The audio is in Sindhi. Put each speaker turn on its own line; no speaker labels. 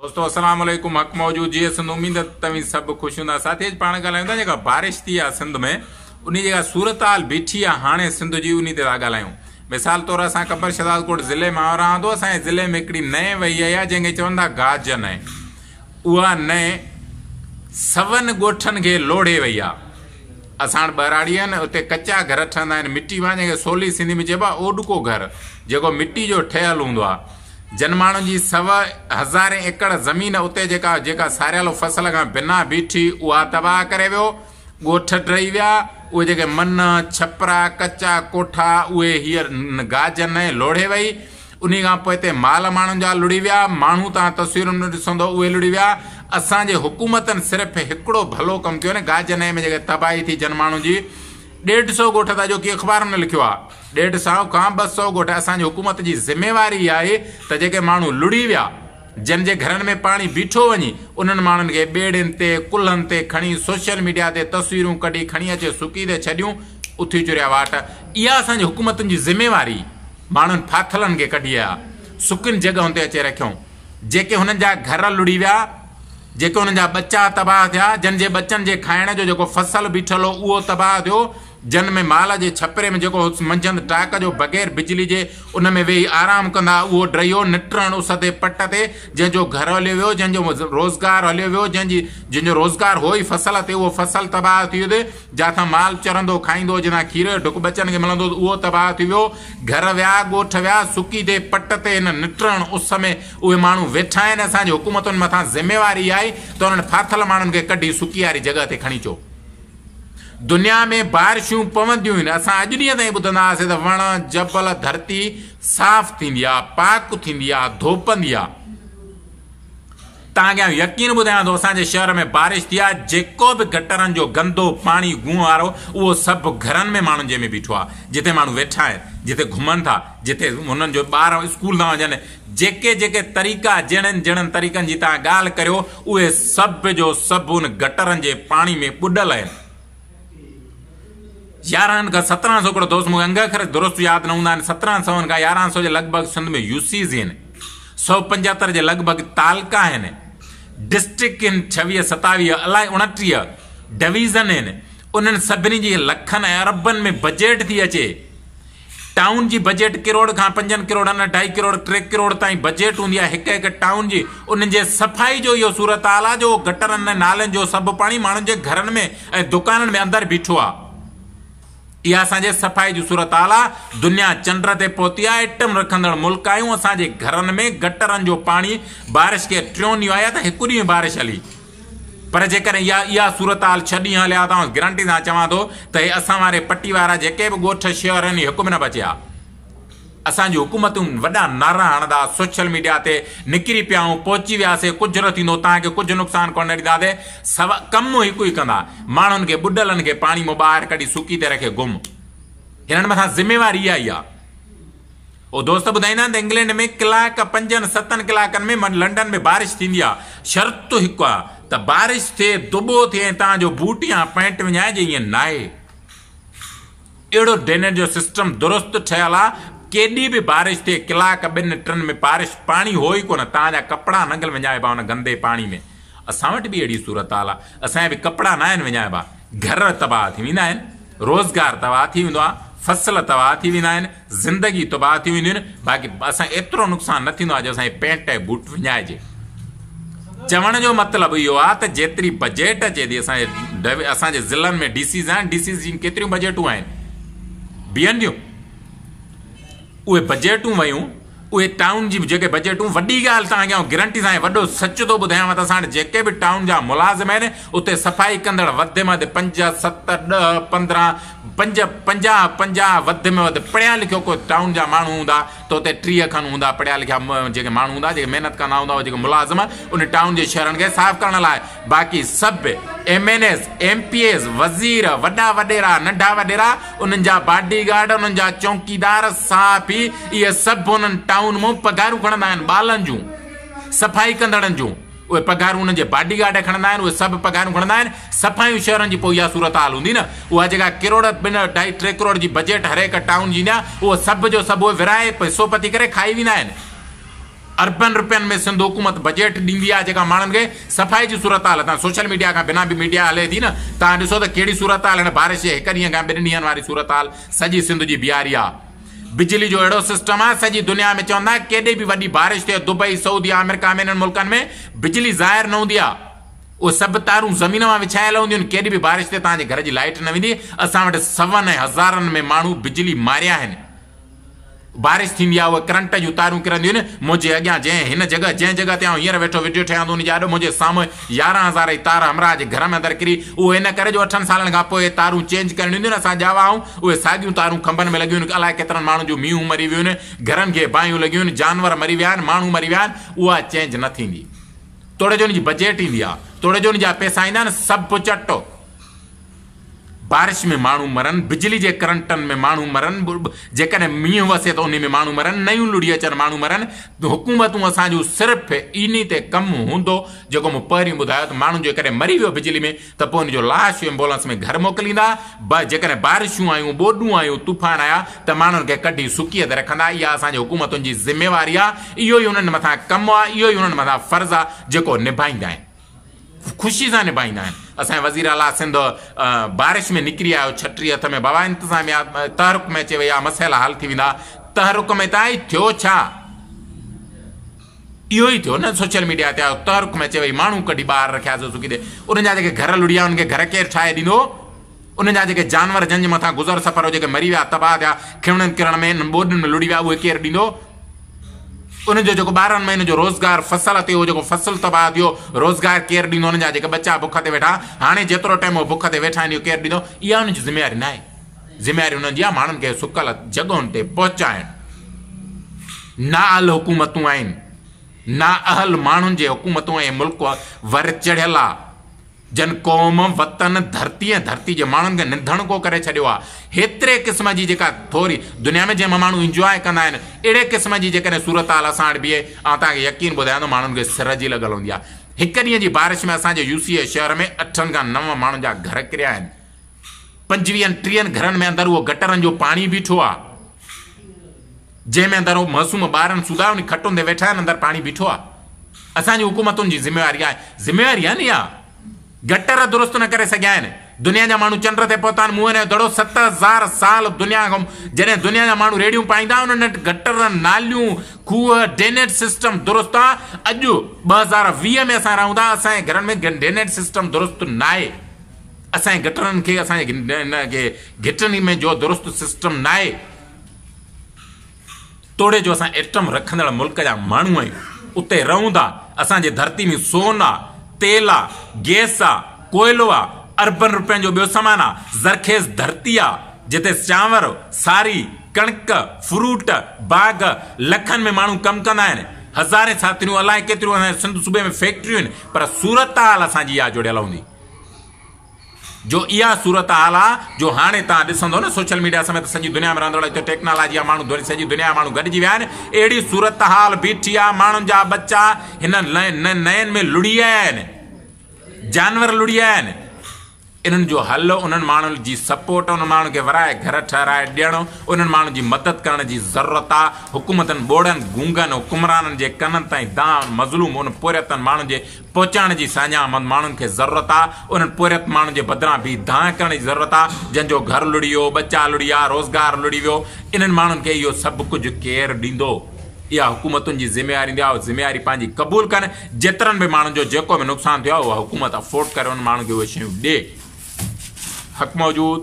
دوستو السلام عليڪم حق موجود جيئي سنڌ اميد ته توهين سڀ خوش هوندا ساٿي اڄ پاڻ ڳالهايون ٿا جيڪا بارش ٿي آ سنڌ ۾ انهي جيڪا صورتحال بيٺي آ هاڻي سنڌ جي انهي تي ٿا ڳالهايون مثال طور اسان قمبر شهدادڪوٽ ضلعي مان رهان ٿو اسان جي ضلعي ۾ هڪڙي نئين وهي آئي آ جنهن کي چون ٿا گاج نئين اها نئين سون ڳوٺن کي لوڙهي وئي آ اسان وٽ ٻهراڙي آهن اتي ڪچا گهر ٺهندا آهن مٽي مان جنهن کي سولي سنڌي ۾ چئبو آ اوڏڪو گهر جيڪو مٽي جو ٺهيل هوندو آ جن ماڻهن جي سو هزارين ايڪڙ زمين اتي جيڪا جيڪا ساريالو فصل کان بنا بيٺي اها تباهه ڪري ويو، ڳوٺ ڊهي ويا، اهي جيڪي من، ڇپرا، ڪچا ڪوٺا اهي هيء گاج نئين لوڙهي وئي، انهي کان پوء هتي مال ماڻهن جا لڙهي ويا، ماڻهو توهان تصويرن ۾ ڏسندو اهي لڙهي ويا، اسان جي حڪومتن صرف هڪڙو ڀلو ڪم ڪيو ان گاج نئين ۾ جيڪا تباهي ٿي جن ماڻهن جي ڏيڍ سئو ڳوٺ ته اڄوڪي اخبارن ۾ لکيو آهي. ڏيڍ سئو کان 200 ڳوٺ اسان جي حڪومت جي ذميواري اها آهي ته جيڪي ماڻهو لڙهي ويا، جن جي گهرن ۾ پاڻي بيٺو وڃي، انهن ماڻهن کي ٻيڙين تي، ڪلهن تي کڻي سوشل ميڊيا تي تصويرون ڪڍي کڻي اچي سڪي تي ڇڏيون، اٿي چريا واٽ. اها اسان جي حڪومتن جي ذميواري. ماڻهن ڦاٿلن کي ڪڍي آيا، سڪين جڳهن تي اچي رکيون. جيڪي هنن جا گهر لڙهي ويا، جيڪي انهن جا ٻچا تباهه ٿيا، جن جي ٻچن جي کائڻ جو جيڪو فصل بيٺل هو اهو تباهه ٿيو، جن ۾ مال جي ڇپري ۾ جيڪو منجهند ٽاڪ جو بغير بجلي جي ان ۾ ويهي آرام ڪندا اهو ڊهيو، نٽهڻ اس تي پٽ تي جنهن جو گهر هليو ويو، جنهن جو روزگار هليو ويو، جنهن جي جنهن جو روزگار هو ئي فصل تي اهو فصل تباهه ٿي ويو، جاٿان مال چرندو کائيندو هو، جتان کير جو ڍڪ ٻچن کي ملندو هو اهو تباهه ٿي ويو، گهر ويا، ڳوٺ ويا، سڪي تي پٽ تي هن نٽهڻ اس ۾ اهي ماڻهو ويٺا آهن، اسان جي حڪومتن مٿان ذميواري آهي ته انهن ڦاٿل ماڻهن کي ڪڍي سڪي واري جڳهه تي کڻي اچو. دنيا ۾ بارشون پونديون آهن، اسان اڄ ڏينهن تائين ٻڌندا هئاسين ته وڻ، جبل، ڌرتي صاف ٿيندي آهي، پاڪ ٿيندي آهي، ڌوپندي آهي. توهان کي آئون يقين ٻڌايان ٿو اسان جي شهر ۾ بارش ٿي آهي، جيڪو به گٽرن جو گندو پاڻي گونهه وارو اهو سڀ گهرن ۾ ماڻهن جي ۾ بيٺو آهي، جتي ماڻهو ويٺا آهن، جتي گهمن ٿا، جتي هنن جو ٻار اسڪول ٿا وڃن، جيڪي جيڪي طريقا جهڙن جهڙن طريقن جي توهان ڳالهه ڪريو اهي سڀ جو سڀ ان گٽرن جي پاڻي ۾ ٻڏل آهن. يارهن کان 17 سو هڪڙو دوست مون کي انگ اکر درست ياد نه هوندا آهن 17 سون کان 11 سو جي لڳ ڀڳ سنڌ ۾ يو سيز آهن 175 جي لڳ ڀڳ تعلقا آهن ڊسٽرڪٽ آهن 26 27 الائي 29 ڊويزن آهن انهن سڀني جي لکن ۽ اربن ۾ بجيٽ ٿي اچي ٽائون جي بجيٽ ڪروڙ کان پنجن ڪروڙن اڍائي ڪروڙ 3 ڪروڙ تائين بجيٽ هوندي آهي هڪ هڪ ٽائون جي انهن جي صفائي جو اهو صورتحال آهي جو گٽرن ۽ نالين جو سڀ پاڻي ماڻهن جي گهرن ۾ ۽ دڪانن ۾ اندر بيٺو آهي اها اسان جي صفائي جي صورتحال آهي دنيا چنڊ تي پهتي آهي ايٽم رکندڙ ملڪ آهيون اسان جي گهرن ۾ گٽرن جو پاڻي بارش کي ٽيون ڏينهن آيا ته هڪ ڏينهن بارش هلي پر جيڪڏهن اها اها صورتحال ڇهه ڏينهن هلي ها ته آئون گرنٽي سان چوان ٿو ته هي اسان واري پٽي وارا جيڪي به ڳوٺ شهر آهن اهي هڪ به نه بچي ها. اسان جون حڪومتون وڏا نعرا هڻندا سوشل ميڊيا تي نڪري پيا آهيون پهچي وياسي ڪجهه نه ٿيندو توهان کي ڪجهه نقصان ڪونه ڏينداسي سوا ڪم هڪ ئي ڪندا ماڻهن کي ٻڏلن کي پاڻي مان ٻاهر ڪڍي سڪي تي رکي گم هنن مٿان ذميواري اها ئي آهي. او دوست ٻڌائيندا آهن ته انگلينڊ ۾ ڪلاڪ پنجن ستن ڪلاڪن ۾ من لنڊن ۾ بارش ٿيندي آ شرط هڪ آ ته بارش ٿئي دٻو ٿئي ۽ توهان جو بوٽ يا پينٽ وڃائجي ائين ناهي اهڙو ڊرينيج جو سسٽم درست ٺهيل آ ڪيڏي به بارش ٿئي ڪلاڪ ٻن ٽن ۾ بارش پاڻي هو ئي ڪونه توهان جا ڪپڙا ننگل وڃائبا ان گندي پاڻي ۾ اسان وٽ به اهڙي صورتحال آ اسان جا به ڪپڙا ناهن وڃائبا گهر تباهه ٿي ويندا آهن، روزگار تباهه ٿي ويندو آهي، فصل تباهه ٿي ويندا آهن، زندگي تباهه ٿي وينديون آهن، باقي اسان ايترو نقصان نه ٿيندو آهي جو اسان جي پينٽ ۽ بوٽ وڃائجي. چوڻ جو مطلب اهو آهي ته جيتري بجيٽ اچي ٿي اسان جي اسان جي ضلعن ۾ ڊي سيز آهن، ڊي سيز جون ڪيتريون بجيٽون آهن بيهن ٿيون، اهي بجيٽون ويون. اهي ٽائون جي جيڪي بجيٽون وڏي ڳالهه توهان کي آئون گرنٽي سان وڏو سچ ٿو ٻڌايانو ته اسان وٽ جيڪي به ٽائون جا ملازم آهن اتي صفائي ڪندڙ وڌ ۾ وڌ 5 7 10 15 5 50 50 وڌ ۾ وڌ پڙهيا لکيو ڪو ٽائون جا ماڻهو هوندا ته اتي 30 کن هوندا پڙهيا لکيا جيڪي ماڻهو هوندا جيڪي محنت ڪندا هوندا جيڪي ملازم ان ٽائون جي شهرن کي صاف ڪرڻ لاء باقي سڀ M N As, M P As, وزير، وڏا وڏيرا، ننڍا وڏيرا، انهن جا باڊي گارڊ، انهن جا چونڪيدار، صحافي، اهي سڀ انهن ٽائون مون پگهارون کڻندا آهن، ٻالن جون، صفائي ڪندڙن جون، اهي پگهارون انهن جي باڊي گارڊ کڻندا آهن، اهي سڀ پگهارون کڻندا آهن، صفايون شهرن جي پوء اها صورتحال هوندي نه، اها جيڪا ڪروڙ ٻن اڍائي ٽي ڪروڙ جي بجيٽ هرهڪ ٽائون جي ايندي آهي، اهو سڀ جو سڀ اهي ورهائي حصو پتي ڪري کائي ويندا آهن. اربن رپين ۾ سنڌ حڪومت بجيٽ ڏيندي آهي جيڪا ماڻهن کي صفائي جي صورتحال تان سوشل ميڊيا کان بنا به ميڊيا هلي ٿي نه توهان ڏسو ته ڪهڙي صورتحال هن بارش جي هڪ ڏينهن کان ٻن ڏينهن واري صورتحال سڄي سنڌ جي بيهاري آهي بجلي جو اهڙو سسٽم آهي سڄي دنيا ۾ چوندا ڪيڏي به وڏي بارش ٿئي دبئي سعودي آمريڪا ۾ انهن ملڪن ۾ بجلي ظاهر نه هوندي آهي اهي سڀ تارون زمين مان وڇايل هونديون آهن ڪيڏي به بارش ٿئي توهان جي گهر جي لائيٽ نه ويندي اسان وٽ سون ۽ هزارن ۾ ماڻهو بجلي ماريا آهن بارش ٿيندي آهي اهي ڪرنٽ جون تارون ڪرنديون آهن منهنجي اڳيان جنهن هن جڳهه جنهن جڳهه تي آئون هينئر ويٺو وڊيو ٺاهيان ٿو ان جي آڏو منهنجي سامهون 11 هزار جي تار همراهه جي گهر ۾ اندر ڪري اهو ان ڪري جو اٺن سالن کان پوء اهي تارون چينج ڪرڻيون هونديون آهن اسان ڄاوا آهيون اهي ساڳيون تارون کنڀن ۾ لڳيون آهن الائي ڪيترن ماڻهن جون مينهون مري ويون آهن گهرن کي باهيون لڳيون آهن جانور مري ويا آهن ماڻهو مري ويا آهن اها چينج نه ٿيندي توڙي جو ان جي بجيٽ ايندي آهي توڙي جو ان جا پئسا ايندا آهن سڀ چٽو بارش ۾ ماڻهو مرن، بجلي جي ڪرنٽن ۾ ماڻهو مرن، جيڪڏهن مينهن وسي ته انهي ۾ ماڻهو مرن، نيون لڙهي اچن ماڻهو مرن، حڪومتون اسان جون صرف انهي تي ڪم هوندو جيڪو مون پهرين ٻڌايو ته ماڻهو جيڪڏهن مري ويو بجلي ۾ ته پوء ان جو لاش ايمبولنس ۾ گهر موڪليندا، جيڪڏهن بارشون آيون، ٻوڏون آيون، طوفان آيا ته ماڻهن کي ڪڍي سڪيء تي رکندا، اها اسان جي حڪومتن جي ذميواري آهي، اهو ئي انهن مٿان ڪم آهي، اهو ئي انهن مٿان فرض آهي جيڪو نڀائيندا آهن. خوشي سان نڀائيندا آهن. اسان جي وزير اعليٰ سنڌ بارش ۾ نڪري آيو ڇٽري هٿ ۾ بابا انتظاميا تحرڪ ۾ اچي وئي آ مسئلا حل ٿي ويندا تحرڪ ۾ ته آئي ٿيو ڇا اهو ئي ٿيو نه سوشل ميڊيا تي آيو تحرڪ ۾ اچي وئي ماڻهو ڪڍي ٻاهر رکيا سو سڪي تي انهن جا جيڪي گهر لڙي ويا انهن کي گهر ڪير ٺاهي ڏيندو انهن جا جيڪي جانور جن جي مٿان گذر سفر هو جيڪي مري ويا تباهه ٿيا کيوڻن ڪرڻ ۾ انهن ٻوڏن ۾ لڙهي ويا اهي ڪير ڏيندو؟ انهن جو جيڪو 12 مهينن جو روزگار فصل تي هو جيڪو فصل تباهه ٿيو روزگار ڪير ڏيندو انهن جا جيڪي ٻچا بک تي ويٺا هاڻي جيترو ٽائيم هو بک تي ويٺا آهن اهو ڪير ڏيندو؟ اها انهن جي ذميواري ناهي ذميواري انهن جي آهي ماڻهن کي سڪل جڳهن تي پهچائڻ نااهل حڪومتون آهن نااهل ماڻهن جي حڪومتون ۽ ملڪ ور چڙهيل آهي جن قوم، وطن، ڌرتي ۽ ڌرتي جي ماڻهن کي نڌڻڪو ڪري ڇڏيو آهي. هيتري قسم جي جيڪا ٿوري دنيا ۾ جنهن مان ماڻهو انجواء ڪندا آهن، اهڙي قسم جي جيڪڏهن صورتحال اسان وٽ بيهي، آئون توهان کي يقين ٻڌايان ٿو ماڻهن کي سر جي لڳل هوندي آهي. هڪ ڏينهن جي بارش ۾ اسان جي يو سي اي شهر ۾ اٺن کان نون ماڻهن جا گهر ڪريا آهن. پنجويهن ٽيهن گهرن ۾ اندر اهو گٽرن جو پاڻي بيٺو آهي. جنهن ۾ اندر هو معصوم ٻارن سوڌا انهي کٽن تي ويٺا آهن اندر پاڻي بيٺو آهي اسان جي حڪومتن جي ذميواري آهي ذميواري آهي نه اها گٽر درست نه ڪري سگهيا آهن دنيا جا ماڻهو چنڊ تي پهتا آهن موهن جو دڙو 7000 سال دنيا کان جڏهن دنيا جا ماڻهو ريڙهيون پائيندا انهن وٽ گٽر ناليون کوهه ڊرينيج سسٽم درست آهي اڄ 2020 ۾ اسان رهون ٿا اسان جي گهرن ۾ ڊرينيج سسٽم درست ناهي اسان جي گٽرن کي اسان جي گهٽن ۾ جو درست سسٽم ناهي توڙي جو اسان ايٽم رکندڙ ملڪ جا ماڻهو آهيون، اتي رهون ٿا، اسان جي ڌرتي ۾ سون آ، تيل آ، گئس آ، ڪوئلو آ، اربن روپين جو ٻيو سامان آ، زرخيز ڌرتي آ، جتي چانور، ساري، ڪڻڪ، فروٽ، باغ، لکن ۾ ماڻهو ڪم ڪندا آهن، هزارين ساٿريون الائي ڪيتريون اسان جي سنڌ صوبي ۾ فيڪٽريون آهن، پر صورتحال اسان جي اها جڙيل هوندي. جو اها صورتحال آ جو هاڻي توهان ڏسندو نه سوشل ميڊيا سميت سڄي دنيا ۾ رهندڙ هتي ٽيڪنالاجي جا ماڻهو ڌوري سڄي دنيا جا ماڻهو گڏجي ويا آهن اهڙي صورتحال بيٺي آ ماڻهن جا ٻچا هن نئين ۾ لڙهي آيا آهن جانور لڙهي آيا آهن انهن جو حل انهن ماڻهن جي سپورٽ انهن ماڻهن کي ورائي گهر ٺهرائي ڏيڻ انهن ماڻهن جي مدد ڪرڻ جي ضرورت آ حڪومتن ٻوڙن گونگن حڪمرانن جي ڪنن تائين دانهن مظلوم ان پورهيتن ماڻهن جي پهچائڻ جي ساڃاهه مند ماڻهن کي ضرورت آ، انهن پورهيت ماڻهن جي بدران بيهي دانهن ڪرڻ جي ضرورت آ، جن جو گهر لڙهي ويو، ٻچا لڙهي ويا، روزگار لڙهي ويو، انهن ماڻهن کي اهو سڀ ڪجهه ڪير ڏيندو؟ اها حڪومتن جي ذميواري هوندي آ، اها ذميواري پنهنجي قبول ڪن، جيترن به ماڻهن جو جيڪو به نقصان ٿيو آ، اها حڪومت افورڊ ڪري انهن ماڻهن کي اهي شيون ڏي. حق موجود.